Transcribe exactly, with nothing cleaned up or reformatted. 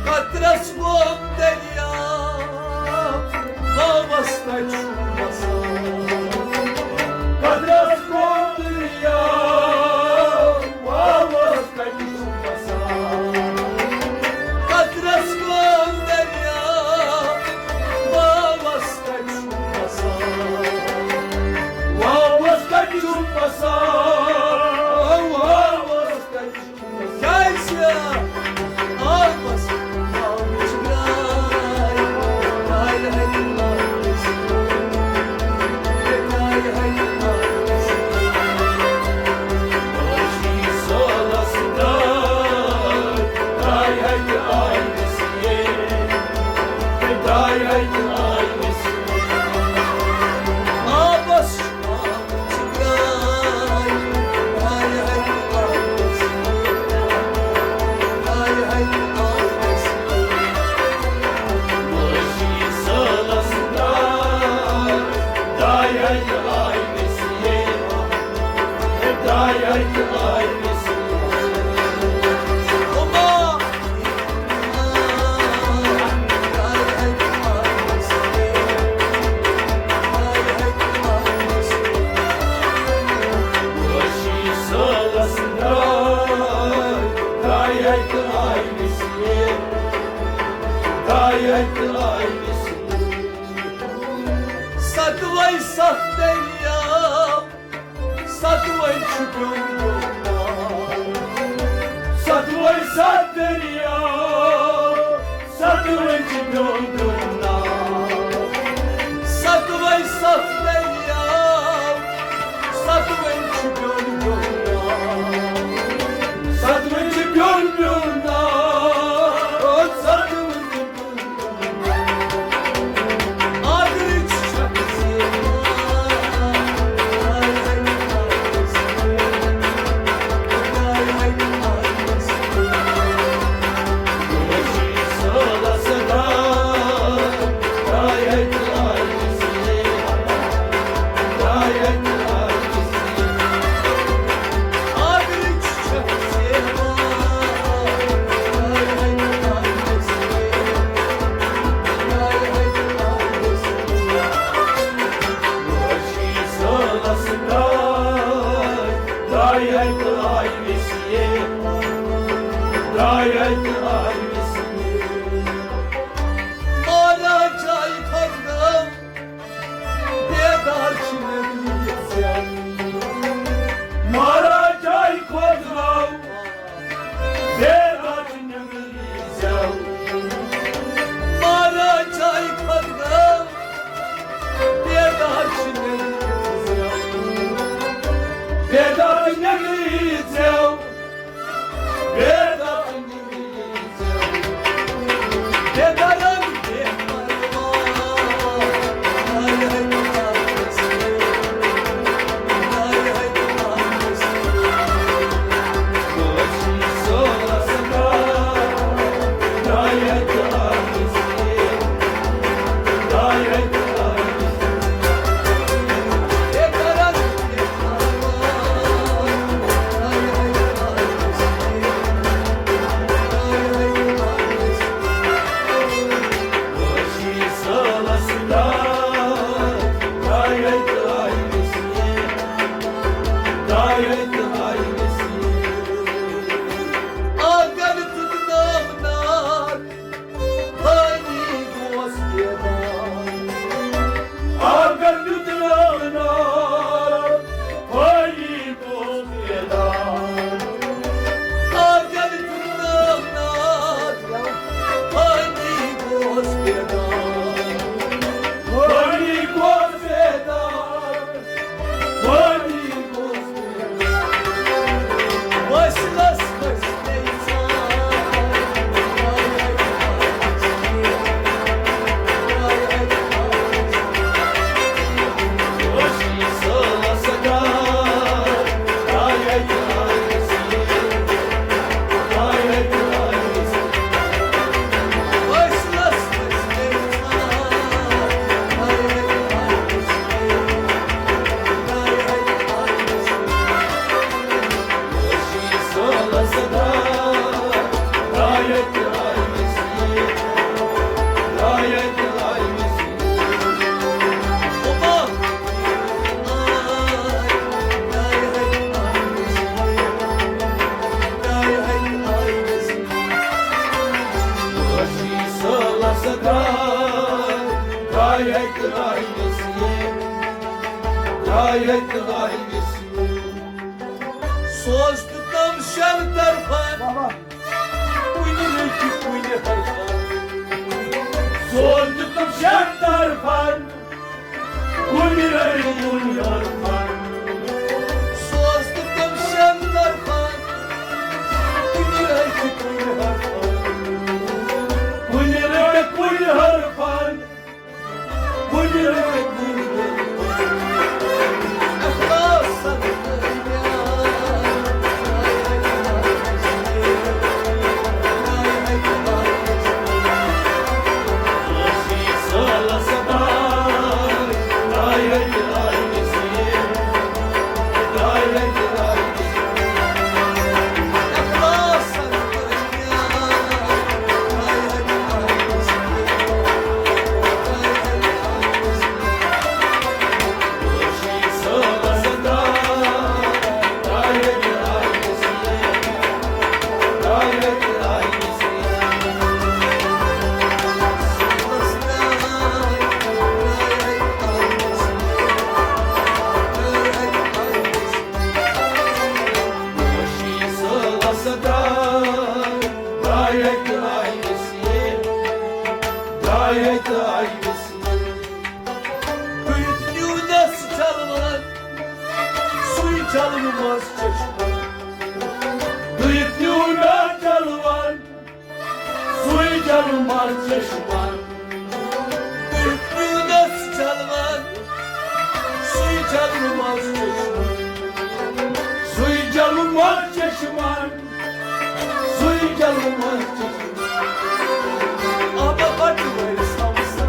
قطرس ووت دریا، واوس کتہِ چھُ وسان؟ قطرس ووت دریا، واوس کتہِ چھُ وسان؟ قطرس ووت دریا، واوس کتہِ چھُ وسان؟ واوس کتہِ چھُ وسان؟ واوس کتہِ چھُ کیٛازِ؟ آبس آمٕژ گاے، گاے ہتہِ آمٕژ، گاے ہتہِ آمٕژ۔ ٲشی سٲلس گاے، گاے ہتہِ آمٕژ، گاے ہتہِ آمٕژ۔ آبس ستوے ستھ دٔریاو، ستوے چھِ پیوٚن پیوٚن ناو۔ ستوے ستھ دٔریاو، ستوے چھِ پیوٚن پیوٚن ناو۔ ستوے ستھ دٔریاو، ستوے چھِ پیوٚن پیوٚن ناو۔ ستوے چھِ پیوٚن پیوٚن ناو، ستوے چھِ مارا جاے خۄدگٲو، بیدار چھِ نٮ۪برِ یہِ ژٮ۪و۔ مارا جاے خۄدگٲو، بیدار چھِ نٮ۪برِ یہِ ژٮ۪و۔ مارا جاے خۄدگٲو، بیدار چھِ نٮ۪برِ یہِ ژٮ۪و۔ بیدار چھِ نٮ۪برِ یہِ ژٮ۪و۔ بیدار چھِ نٮ۪برِ یہِ ژٮ۪و۔ سوز تہٕ تم شٮ۪ن طرفن، کُنہِ رٔٹۍ کُنہِ حرفن۔ سوز تہٕ تم شٮ۪ن طرفن، کُنہِ رٔٹۍ کُنہِ حرفن۔ سوز تہٕ تم شٮ۪ن طرفن، کُنہِ رٔٹۍ کُنہِ حرفن۔ کُنہِ رٔٹۍ کُنہِ حرفن۔ چلوان، سُے چلوٕ منٛز چشمہ۔ تُہۍ تہِ ہُنر چلوان، سُے چلوٕ منٛز چشمہ۔ تُہۍ تہِ ہُنر چلوان، سُے چلوٕ منٛز چشمہ۔ سُے چلوٕ منٛز چشمہ۔ سُے چلوٕ منٛز چشمہ۔ آبا پٹوٲرِس ہمسایہِ۔